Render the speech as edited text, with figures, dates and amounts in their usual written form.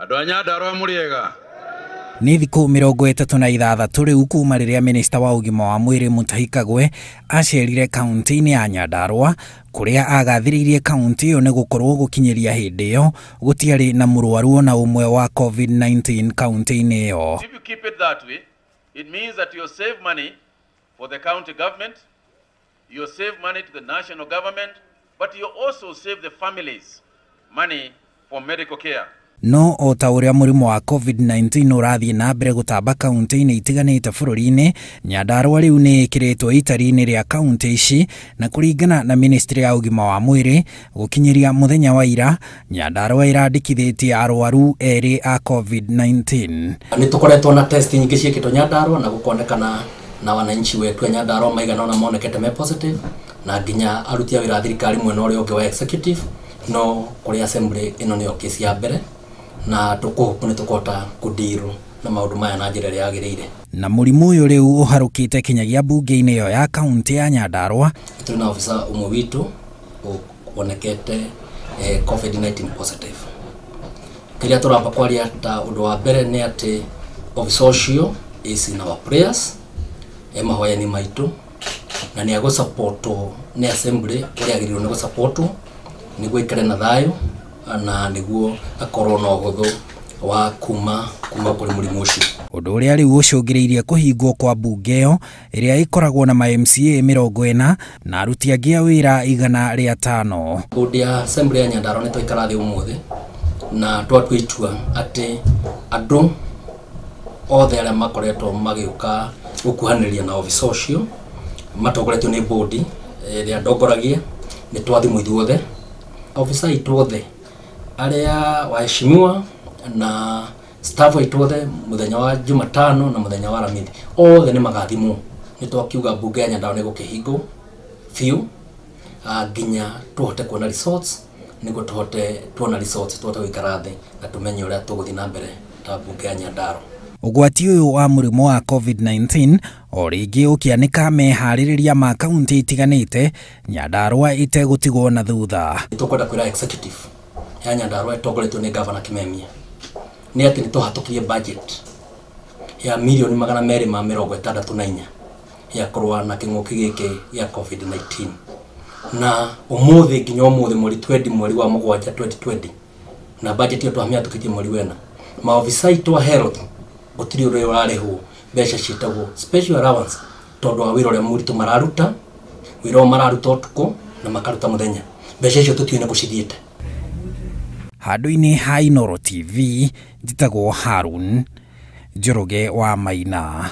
Andũ a Nyandarũa mũrĩega. Nĩ thikũ 36 rĩu kuma rĩrĩa minista wa ũgima wa mwĩrĩ Mutahi Kagwe acerire kaunti-inĩ ya Nyandarũa kũrĩa agathĩrĩirie kaunti ĩyo nĩ gũkorwo gũkinyĩria hĩndĩ ĩyo gũtiarĩ na mũrwaru ona ũmwe wa COVID-19 kaunti-inĩ ĩyo. If you keep it that way, it means that you save money for the county government, you save money to the national government, but you also save the families money for medical care. No o ta ũrĩa mũrimũ wa COVID-19 ũrathiĩ na mbere gũtamba kaunti-inĩ itiganĩte bũrũri-inĩ, Nyandarũa rĩu nĩ ĩkĩrĩtwo itari-inĩ rĩa kaunti ici, na kũringana na ministry ya ũgima wa mwĩrĩ gũkinyĩria mũthenya wa ira, Nyandarũa ĩrandĩkithĩtie arwaru 2 a COVID-19. Nĩ tũkoretwo na test nyingĩ ciĩkĩtwo Nyandarũa na gũkonekana na wananchi wetu a Nyandarũa maigana ũna monekete me positive, na nginya aruti a wĩra a thirikari mwena ũrĩa ũngĩ wa executive, no kũrĩ assembly ĩno nĩyo kesi ya mbere, na tũkũhope nĩ tũkũhota kũndirwo na maũndũ maya na njĩra ĩrĩa yagĩrĩire. Na mũrimũ ũyũ rĩu ũharũkĩte kinyagia mbunge-inĩ ĩyo ya kaunti ya Nyandarũa. Tũrĩ na officer ũmwe witũ wonekete COVID-19 positive. Kĩrĩa tũramba kwaria ta ũndũ wa mbere nĩ atĩ officer ũcio is in our prayers, e mahoya-inĩ maitũ, na nĩ agũsupportwo nĩ assembly ũrĩa agĩrĩirwo nĩ gũsupportwo nĩguo aikare na thayũ na nĩguo akorwo na ũhũthũ wa kuma kũrĩ mũrimũ ũcio. Ũndũ ũrĩa rĩu ũcũngĩrĩirie kũhingwo kwa mbunge ĩyo ĩrĩa ĩkoragwo na ma MCA 40 na aruti angĩ a wĩra 105. Board ya assembly ya Nyandarũa nĩ twaikara thĩ ũmũthĩ na twatua itua atĩ andũ othe arĩa makoretwo magĩũka gũkuhanĩrĩria na officer ũcio matongoretio nĩ board ĩrĩa ndongoragia, nĩ twathimwo ithuothe, officer aitũ othe arĩa waheshimiwa na staff aitũ othe mũthenya wa Jumatano na mũthenya wa Alhamisi othe nĩ magathimwo. Nĩ twakiuga mbunge ya Nyandarũa nĩ gũkĩhingwo biũ nginya tũhote kuona results, nĩguo tũhote tuona results tũhote gũikara thĩ na tũmenye ũrĩa tũgũthiĩ na mbere ta mbunge ya Nyandarũa. Ũgwati ũyũ wa mũrimũ wa COVID-19 o rĩngĩ ũkĩanĩka meharĩrĩria ma kaunti itiganĩte, Nyandarũa ĩtegũtigwo na thutha. Nĩ tũkwenda kwĩra executive ya Nyandarũa ĩtongoretio nĩ Governor Kimemia nĩ atĩ nĩ tũhatũkirie budget ya mirioni 264 ya kũrũa na kĩng'ũki gĩkĩ gĩa COVID-19, na ũmũthĩ nginya ũmũthĩ mweri 20 mweri wa mũgwanja 2020, na budget ĩyo twamĩhatũkĩtie mweri wena, maobitha aitũ a health gũtirĩ ũrĩa ũrarĩhwo mbeca ciĩtagwo special allowance tondũ wa wĩra ũrĩa mũritũ mararuta, wĩra ũyũ mararuta ũtukũ na makaruta mũthenya, mbeca icio tũtiũĩ nĩ kũ cithiĩte. Handũ-inĩ ha Inooro TV, njĩtagwo Harun Njoroge wa Maina.